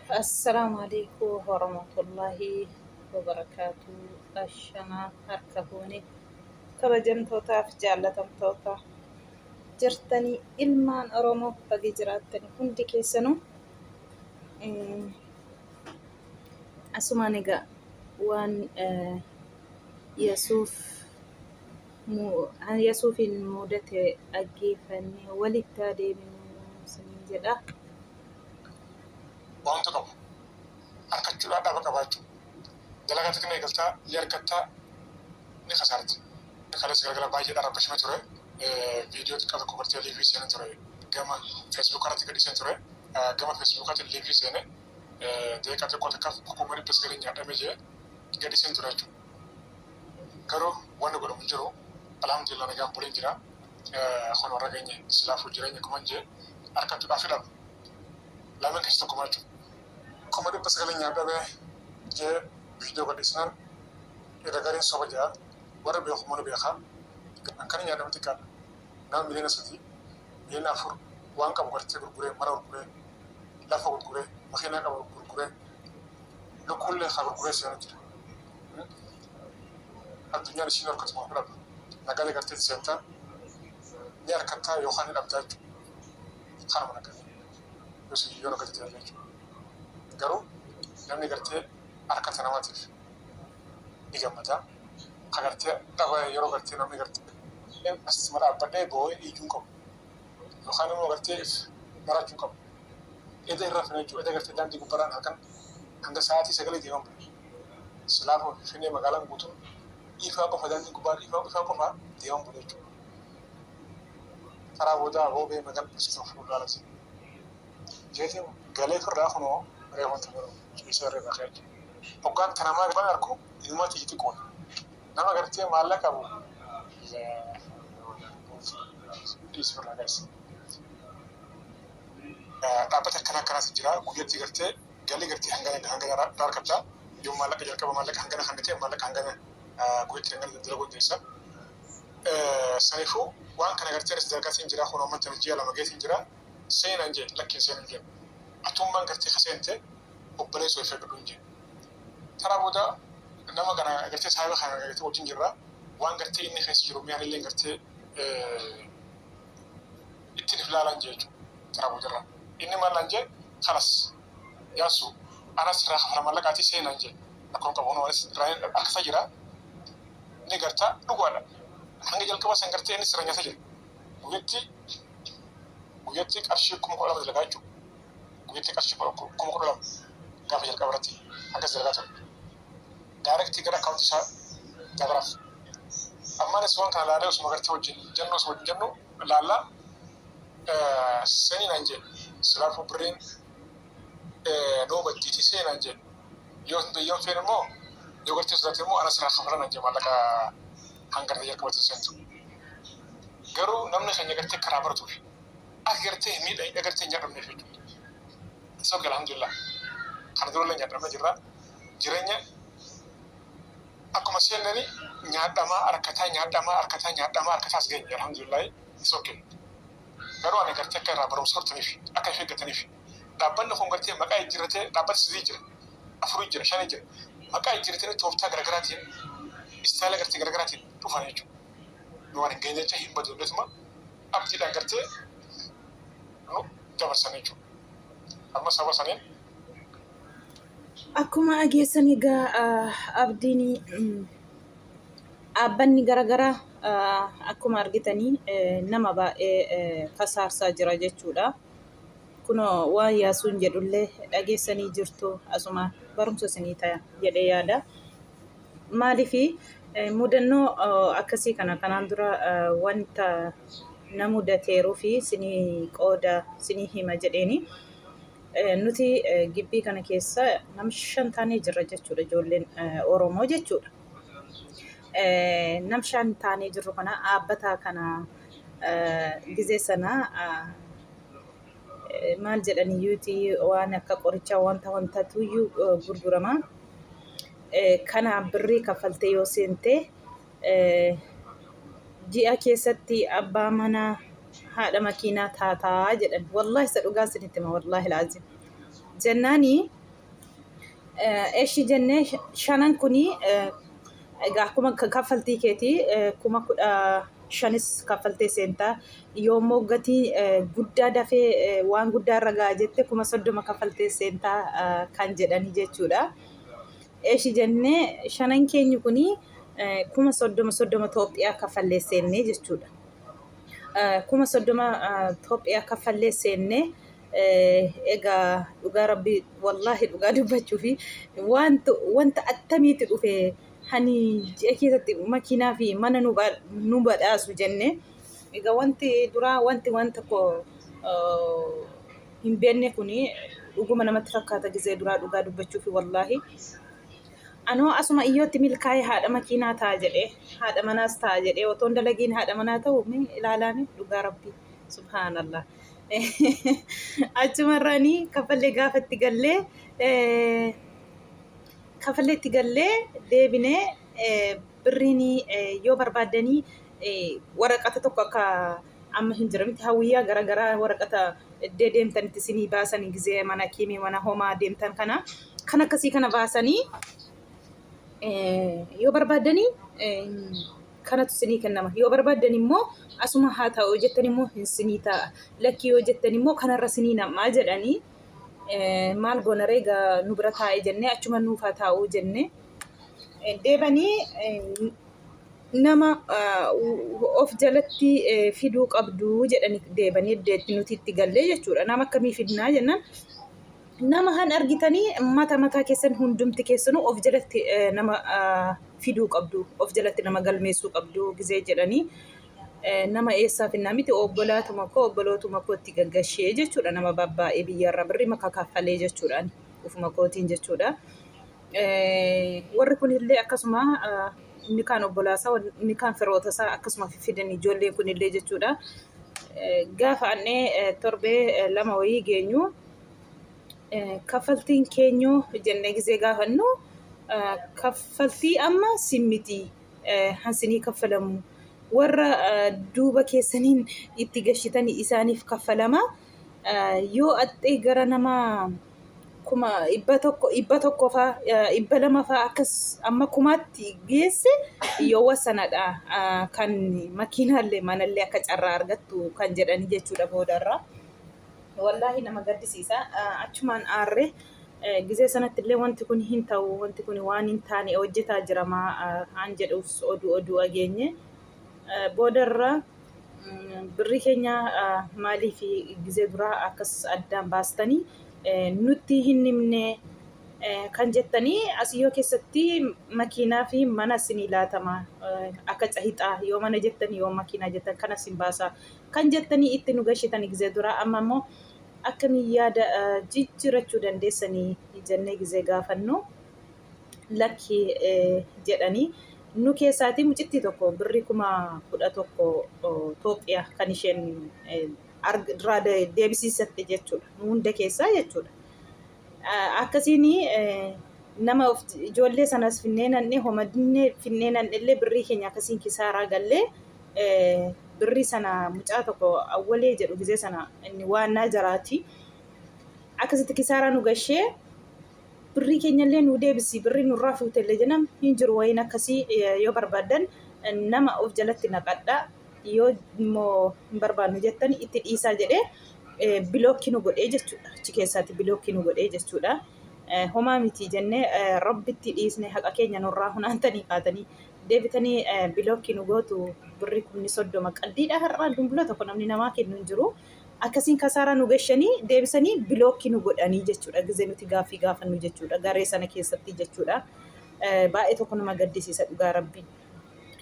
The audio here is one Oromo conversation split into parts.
Assalaamu alaikum warahmatullaahi wabarakaatu. Ashamaa harka fuune kabajamtootaaf jaallatamtoota jirtanii ilmaan Oromoo baga jiraattanii hundi keessanuu asumaan egaa waan Yasuuf Yasuufiin mudate dhaggeeffannee walitti haa deebinu isiniin jedha. Wanta qabu harkachuudhaa dhaba qabaachuu. Dalagaa xixiqqoo eegaltaa ni argattaa ni kasaarti. Kaleessa galgala baay'eedhaan rabbashame ture. Viidiyoo xiqqaa tokko gartee live seenee ture. Gama Facebook irratti gadhiisee ture. Gama Facebookaatiin live seene daqiiqaa xiqqoo takkaaf 900,000 nyaadhamee jee gadhiiseen ture jechuudha. Garuu wanni godhamu hin jiru. Alhamdulillah, nagaan buleen jira. Kun warra geenye silaafuu jireenya kuman jee harkachuudhaaf hidhamu. Lameen keessa tokko jechuudha. 900,000 nyaadhamee jee viidiyoo gadhiisnaan irra gariin soba jira. Warra beeku immoo ni beeka. Kan nyaadhame xiqqaadha. Nama 3 miliyoona, 4 miliyoona waan qabu gartee gurguree, mana gurguree, lafa gurguree, makiinaa qabu gurguree, lukkuullee haa gurguree seenaa jira. Addunyaan isiin harkatuma fudhatu. Nagada gartee seentaa ni harkattaa yookaan ni dhabdaa jechuudha. Kanuma nagada. Yoo si yoo nagada ta'e jechuudha. Garuu namni gartee harkata namaatiif ni gammada. Ka gartee dhaba yeroo gartee namni gartee asuma dhaabbadhee boo'ee iyyuu hin qabu. Yookaan immoo gartee marachuu hin qabu. Eda irra fina jechuudha. Eda gartee daandii gubbaarraan halkan hanga sa'aatii 9 deeman bule. Silaafuu Finfinnee magaalaan guutuun ifaa qofa, daandii gubbaan ifaa ifaa qofa deeman bule jechuudha. Karaa boodaa roobee magaalaa bulchiinsa fuuldura. Jeetiin galee firraa kunoo reefanta garuu ciisee irra ka'ee jira. Hoggaan kana maal ban arku inumaa xiyyi xiqqoodha. Nama gartee maallaqa qabu dhiisi firraa gaisa. Dhaabbata akkana akkanaatu jira, guyyatti gartee galii gartee hangana hangana irraa argatta. Yoo maallaqa jalqaba maallaqa hangana kan ta'e maallaqa hangana guyyatti hangana dalaguu dandeessa. Saniifuu waan kana gartee anis dalagaatiin jira, kun amman tana ji'a 2 geetiin jira. Seenaan jee lakkiin seenuu jee. Atummaan gartee ka seente obboleessoo if eeggadhu hin jee. Karaa booda nama kana gartee saahiba kana gartee wajjin jirra. Waan gartee inni keessa jiru mi'aan illee gartee ittiin if laalaan jee jechuudha. Karaa boodarra. Inni maal naan jee, kalas yaasu anas irraa kafala maallaqaatii seenaan jee. Akkuma qabu anis irraa akkasa jira. Ni garta dhugaadha. Hanga jalqaba san gartee inni sirra nyaata jira. Guyyatti guyyatti qarshii 12,000 dalagaa jechuudha. Guyyatti qarshii 12,000 gaafa jalqaba irratti akkas dalagaa ture. Direct gara akkaawuntii isaa dabaraaf. Ammaanis waan kana laalee osuma gartee wajjin jennu osuma wajjin jennu laallaa seenii naan jee, silaafuu birriin nuu baddiitii seenaan jee, yoo yoo feene immoo yoo gartee sodaate immoo anas irraa kafala naan jee maallaqa hanga gartee jalqabatti seentu. Garuu namni keenya gartee karaa baratuuf akka gartee miidha gartee hin nyaadhamneef jechuudha. It's okay, alhamdulillah. Kana durallee nyaadhamee jirra. Jireenya akkuma seennani nyaadhamaa harkataa nyaadhamaa harkataa nyaadhamaa harkataa as geenye, alhamdulillah, it's okay. Garuu ani gartee akka irraa barumsa hortaniif, akka if eeggataniif, dhaabbanni kun gartee maqaa jijjiirratee, dhaabbata sadii jira, afurii jira, shanii jira. Maqaa jijjiirratanii tooftaa garaagaraatiin, istaayila gartee garaagaraatiin dhufan jechuudha. Nu waan hin geenye jecha hin badu illee abdiidhaan gartee nu dabarsan jechuudha. Amma saba saniin Akkuma dhageessan egaa abdiin dhaabbanni garaagaraa akkuma argitanii nama baay'ee kasaarsaa jira jechuudha. Kunoo waan yaasuun jedhullee dhageessanii jirtu, asuma barumsa isinii ta'a jedhee yaada. Maaliifi mudannoo akkasii kana kanaan dura wanta na mudateeruu fi isinii qooda isinii hima jedheeni. Nuti gibbii kana keessa nam shan taanee jirra jechuudha, ijoolleen Oromoo jechuudha. Nam shan taanee jirru kana dhaabbata kana gizee sana maal jedhaniyyuuti, waan akka qorichaa wanta wantatuyyuu gurgurama. Kana birrii kaffaltee yoo seente ji'a keessatti abbaa manaa haadha makiinaa taataa jedhan. Wallaahi isa dhugaa isinitti hima, wallaahi laazim. Jennaani eshi jennee shanan kuni egaa akkuma kaffaltii keetii 15,000s kaffaltee seentaa, yoommoo gatii guddaa dafee waan guddaa irra ga'a jette 30,000 kaffaltee seentaa kan jedhanii jechuudha. Eshi jennee shanan keenyi kuni 30,000 30 Itoophiyaa kaffallee seennee jechuudha. 30,000 Itoophiyaa kaffallee seennee. Egaa dhugaa rabbi, wallaahi dhugaa dubbachuu fi wanta attamiitti dhufe hani ji'a keessatti makiinaa fi mana nu badhaasu jenne. Egaa wanti duraa wanti waan tokko hin beekne kuni dhuguma namatti fakkaata gizee duraa, dhugaa dubbachuu fi wallaahi. Anoo asuma iyyootti milkaa'ee haadha makiinaa ta'a jedhee, haadha manaas ta'a jedhee, otoon dalagiin haadha manaa ta'u mee ilaalaame, dhugaa rabbii, subhaanallah. Achumarraanii kaffallee gaafa itti gallee, kaffallee itti gallee deebinee, birriin yoo barbaaddanii waraqata tokko akka amma hin jira miti, hawwiyyaa garaagaraa waraqata iddoo deemtanitti isinii baasanii, gizee mana kiimii mana homaa deemtan kana kan akkasii kana baasanii, yoo barbaaddanii kanatu isinii kennama, yoo barbaaddan immoo asuma haa ta'u jettan immoo hin sinii ta'a, lakkii yoo jettan immoo kanarra sinii namaa jedhanii. Maal goonaree, egaa nu bira taa'ee jennee achuma nuuf haa taa'uu jennee deebanii, nama of jalatti fiduu qabdu jedhanii deebanii iddeetti nuti itti gallee jechuudha. Nama akkamii fidnaa jennaan, nama han argitanii mata mataa keessan hundumti keessanuu of jalatti nama fiduu qabdu, of jalatti nama galmeessuu qabdu gizee jedhanii, nama eessaa finnaa miti, obbolaatuma koo obbolootuma kootti gaggashee jechuudha, nama babbaa'ee biyyarra birrii maka kaffalee jechuudhaan ufuma kootiin jechuudha. Warri kunillee akkasuma inni kaan obbolaasaa, inni kaan firoota isaa akkasuma fiffidan ijoolleen kunillee jechuudha. Gaafa annee torbee 2 wayii geenyu, kaffaltiin keenyu jennee gizee gaafannu, kaffaltii amma simmiti hansinii kaffalamu, warra duuba keessaniin itti gashitanii isaaniif kaffalama. Yoo axxee gara nama 100,000, 100 faa, 200 faa akkas amma kumaatti geesse yoo sanadha kan makiinaallee manallee akka carraa argattu kan jedhanii jechuudha boodarra. Wallaahi nama gaddisiisa. Achumaan aarre gizee sanatti illee wanti kun hin ta'u, wanti kun waan hin taane hojjetaa jiramaa haan jedhuuf oduu oduu dhageenye. Boodarra birrii keenya maaliif gizee duraa akkas addaan baastanii nutti hin himne kan jettanii, asiyyoo keessatti makiinaa fi mana isinii laatama, akka cahixaa yoo mana jettan yoo makiinaa jettan kana isin baasa kan jettanii itti nu gashitanii gizee duraa, amma immoo akkamiin yaada jijjiirachuu dandeessanii jennee gizee gaafannu, lakki jedhanii, nu keessaatii mucittii tokko birrii 11,000 Itoophiyaa kan isheen irraa deebisiisatte jechuudha. Nu hunda keessaa jechuudha. Akkasiin nama ijoollee sanas finnee nannee homadinnee finnee nannellee birrii keenya akkasiin kisaaraa gallee, birrii sana mucaa tokko awwalee jedhu gizee sana inni waannaa jaraati. Akkasitti kisaaraa nu gashee, birrii keenyallee nu deebisi, birrii nurraa fuutellee jedham hin jiru wayiin akkasii, yoo barbaaddan nama of jalatti naqadha, yoo immoo hin barbaannu jettan itti dhiisaa jedhee block nu godhee jechuudha. Achi keessaatti block nu godhee jechuudha. Homaa miti jennee rabbitti dhiisne, haqa keenya nurraa hunaantanii kaatanii deebitanii block nu gootu, birrii 30,000 qaldiidha, har'a dumbula tokko namni namaa kennu hin jiru. Akkasiin kasaaraa nu gashanii deebisanii block nu godhanii jechuudha. Gizee nuti gaaffii gaafannu jechuudha. Garee sana keessatti jechuudha. Baay'ee tokko nama gaddisiisa, dhugaa rabbi.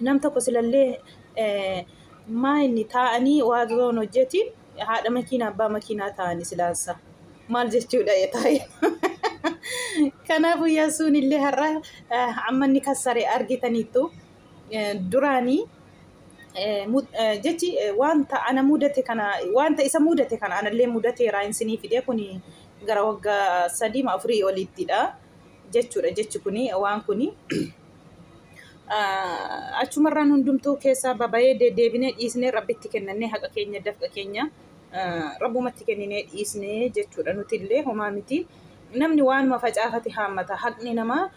Nam tokko silallee maa inni taa'anii waa zoon hojjetiin haadha makiinaa abbaa makiinaa ta'anii silaansa. Maal jechuudha taa'e. Kanaafuu Yaasuun illee har'a amma inni kassare argitaniittu. Duraanii jechi wanta ana mudate kana, wanta isa mudate kana anallee mudateera insinii fide, kuni gara waggaa 3 4 oliittidha jechuudha, jechi kuni waan kuni. Achumarraan hundumtuu keessaa babayee deddeebinee dhiisnee rabbitti kennannee haqa keenya dafqa keenya Rabbumatti kenninee dhiisnee jechuudha nuti illee homaa miti. Namni waanuma facaafate haammata. Haqni namaa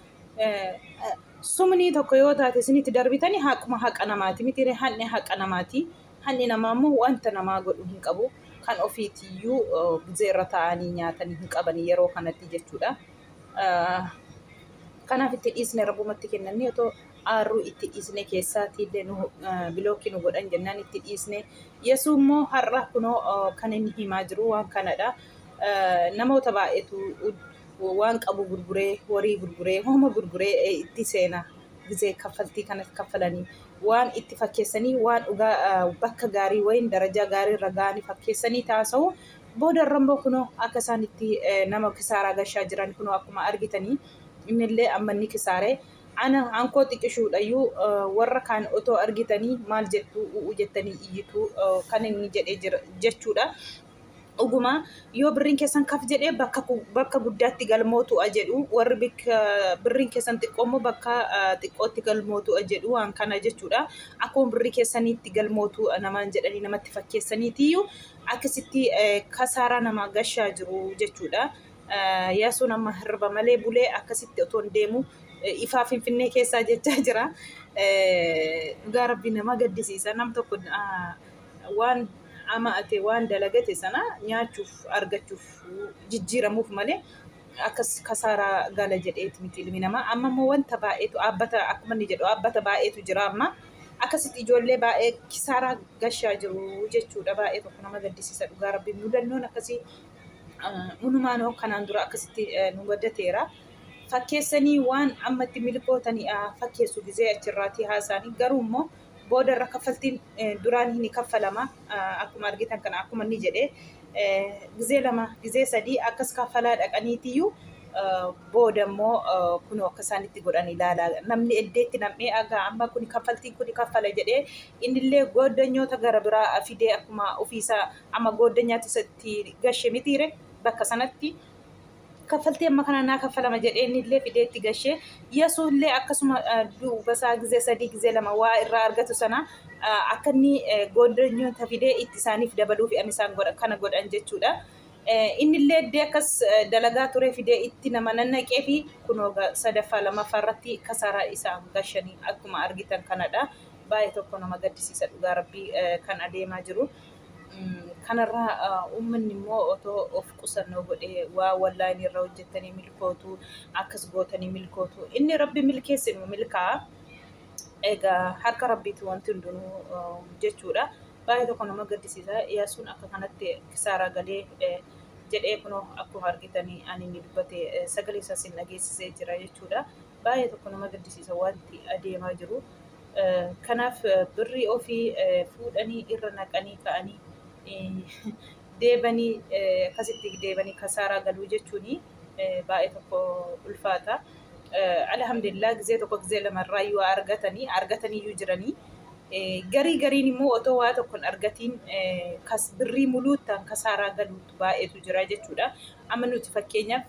sumnii tokko yoo taate isinitti darbitanii haquma haqa namaati miti haqni haqa namaati. Haqni namaa immoo wanta namaa godhu hin qabu. Kan ofiitiyyuu gizeerra taa'anii nyaatanii hin qaban yeroo kanatti jechuudha. Kanaaf itti dhiisne rabbumatti kennannee otoo aarruu itti dhiisne keessaatiillee nu bilookii nu godhan jennaan itti dhiisne. Yesuu immoo har'a kunoo kan inni himaa jiru waan kanadha. Namoota baay'eetu waan qabu gurguree, horii gurguree, homa gurguree itti seena. Gizee kaffaltii kana kaffalanii waan itti fakkeessanii waan dhugaa bakka gaarii wayin darajaa gaarii irra ga'anii fakkeessanii taasa'u. Booda irra immoo kunoo akka isaan itti nama kisaaraa gashaa jiran kunoo akkuma argitanii innillee amma inni kisaaree ana hankoo xiqishuudhayyuu warra kaan otoo argitanii maal jettuu u'u jettanii iyyituu kan inni jedhee jira jechuudha. Dhuguma yoo birriin keessan kaf jedhee bakka bakka guddaatti galmootu'a jedhu warri bikka birriin keessan xiqqoo immoo bakka xiqqootti galmootu'a jedhu waan kana jechuudha. Akkuma birrii keessaniitti galmootu namaan jedhanii namatti fakkeessaniitiyyuu akkasitti kasaaraa namaa gashaa jiru jechuudha. Yaasuun amma hirriba malee bulee akkasitti otoo hin deemu ifaa Finfinnee keessaa jechaa jira. Dhugaa rabbii nama gaddisiisa. Nam tokko waan ama'ate waan dalagate sana nyaachuuf argachuuf jijjiiramuuf malee akkas kasaaraa gala jedheeti miti ilmi namaa. Amma immoo wanta baay'eetu dhaabbata akkuma inni jedhu dhaabbata baay'eetu jira amma. Akkasitti ijoollee baay'ee kisaaraa gashaa jiru jechuudha. Baay'ee tokko nama gaddisiisa dhugaa rabbii mudannoon akkasii unumaanoo kanaan dura akkasitti nu muddateera. Fakkeessanii waan amma itti milkootanii fakkeessu gizee achirraatii haasa'anii garuu immoo booda irra kaffaltiin duraan hin kaffalama akkuma argitan kana akkuma inni jedhe gizee lama gizee sadii akkas kaffalaa dhaqaniitiyyuu booda immoo kunoo akka isaan itti godhan ilaalaa namni eddeetti nam'ee aga amma kun kaffaltiin kun kaffala jedhee innillee gooddanyoota gara biraa fidee akkuma ofiisaa amma gooddanyaatti isatti gashe mitiire bakka sanatti kaffaltii amma kana naa kaffalama jedhee innillee fidee itti gashee Yesuullee akkasuma duuba isaa gizee sadii gizee lama waa irraa argatu sana akka inni gooddanyoota fidee itti isaaniif dabaluu fi isaan kana godhan jechuudha. Innillee iddee akkas dalagaa ture fidee itti nama nannaqee fi kunoo sadaffaa lamaffaa irratti kasaaraa isaan gashanii akkuma argitan kanadha. Baay'ee tokko nama gaddisiisa dhugaa rabbii kan adeemaa jiru. Kanarraa uummanni immoo otoo of qusannoo godhee waa wallaayinii irra hojjettanii milkootu akkas gootanii milkootu inni rabbi milkeesse nu milkaa'a. Egaa harka rabbiiti wanti hundinuu jechuudha. Baay'ee tokko nama gaddisiisa. Iyaasuun akka kanatti kisaaraa galee jedhee kunoo akkuma argitanii ani inni dubbate sagalee isaas hin dhageessisee jira jechuudha. Baay'ee tokko nama gaddisiisa wanti adeemaa jiru. Kanaaf birrii ofii fuudhanii irra naqanii ka'anii deebanii akkasitti deebanii kasaaraa galuu jechuun baay'ee tokko ulfaata. Alhamdulillah gizee tokko gizee lamarraa yoo argatanii argataniyyuu jiranii. Garii gariin immoo otoo waa tokko hin argatiin kas birrii muluuttaan kasaaraa galuutu baay'eetu jira jechuudha. Amma nuti fakkeenyaaf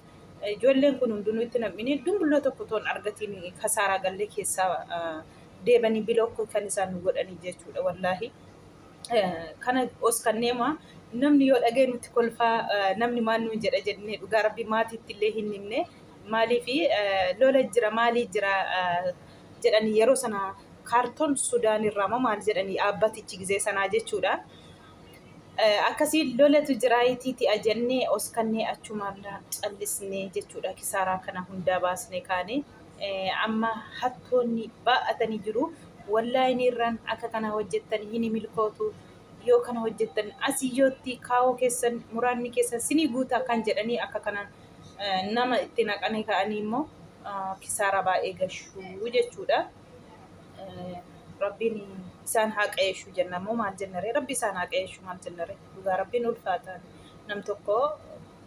ijoolleen kun hundinuu itti nam'inee dumbulloo tokko otoo hin argatiin kasaaraa gallee keessaa deebanii bilook kan isaan nu godhanii jechuudha wallaahi. Kana os kanneema namni yoo dhagee nutti kolfaa namni maal nuun jedha jennee dhugaa rabbii maatiitti illee hin himne maaliif lola jira maalii jira jedhanii yeroo sana kaartoon Sudaan irraa moo maal jedhanii dhaabbatichi gizee sanaa jechuudha. Akkasii lolatu jira itiiti jennee os kannee achumarraa callisnee jechuudha kisaaraa kana hundaa baasnee kaane amma hattoonni baay'atanii jiru. Wallaayini irraan akka kana hojjettan hin milkootu yoo kana hojjettan asiyyootti kaawoo keessan muraanni keessan sinii guutaa kan jedhanii akka kanaan nama itti naqanii ka'anii immoo kisaaraa baay'ee gashuu jechuudha. Rabbiin isaan haa qajeelchu jenna immoo maal jennaree rabbi isaan haa qajeelchu maal jennaree dhugaa rabbiin ulfaata nam tokko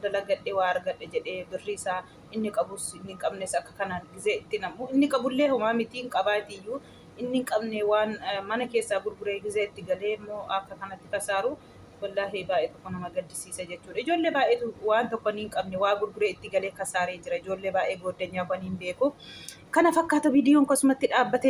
dalagadhe waa argadhe jedhee birrii isaa inni qabus inni hin qabnes akka kanaan gizee itti namu inni qabullee homaa miti hin qabaatiyyuu inni hin qabne waan mana keessaa gurguree gizee itti galee immoo akka kanatti kasaaru wallaahi baay'ee tokko nama gaddisiisa jechuudha. Ijoollee baay'eetu waan tokko hin qabne waa gurguree itti galee kasaaree jira. Ijoollee baay'ee gooddanyaa kan hin beeku. Kana fakkaata viidiyoon akkasumatti dhaabbatee jira.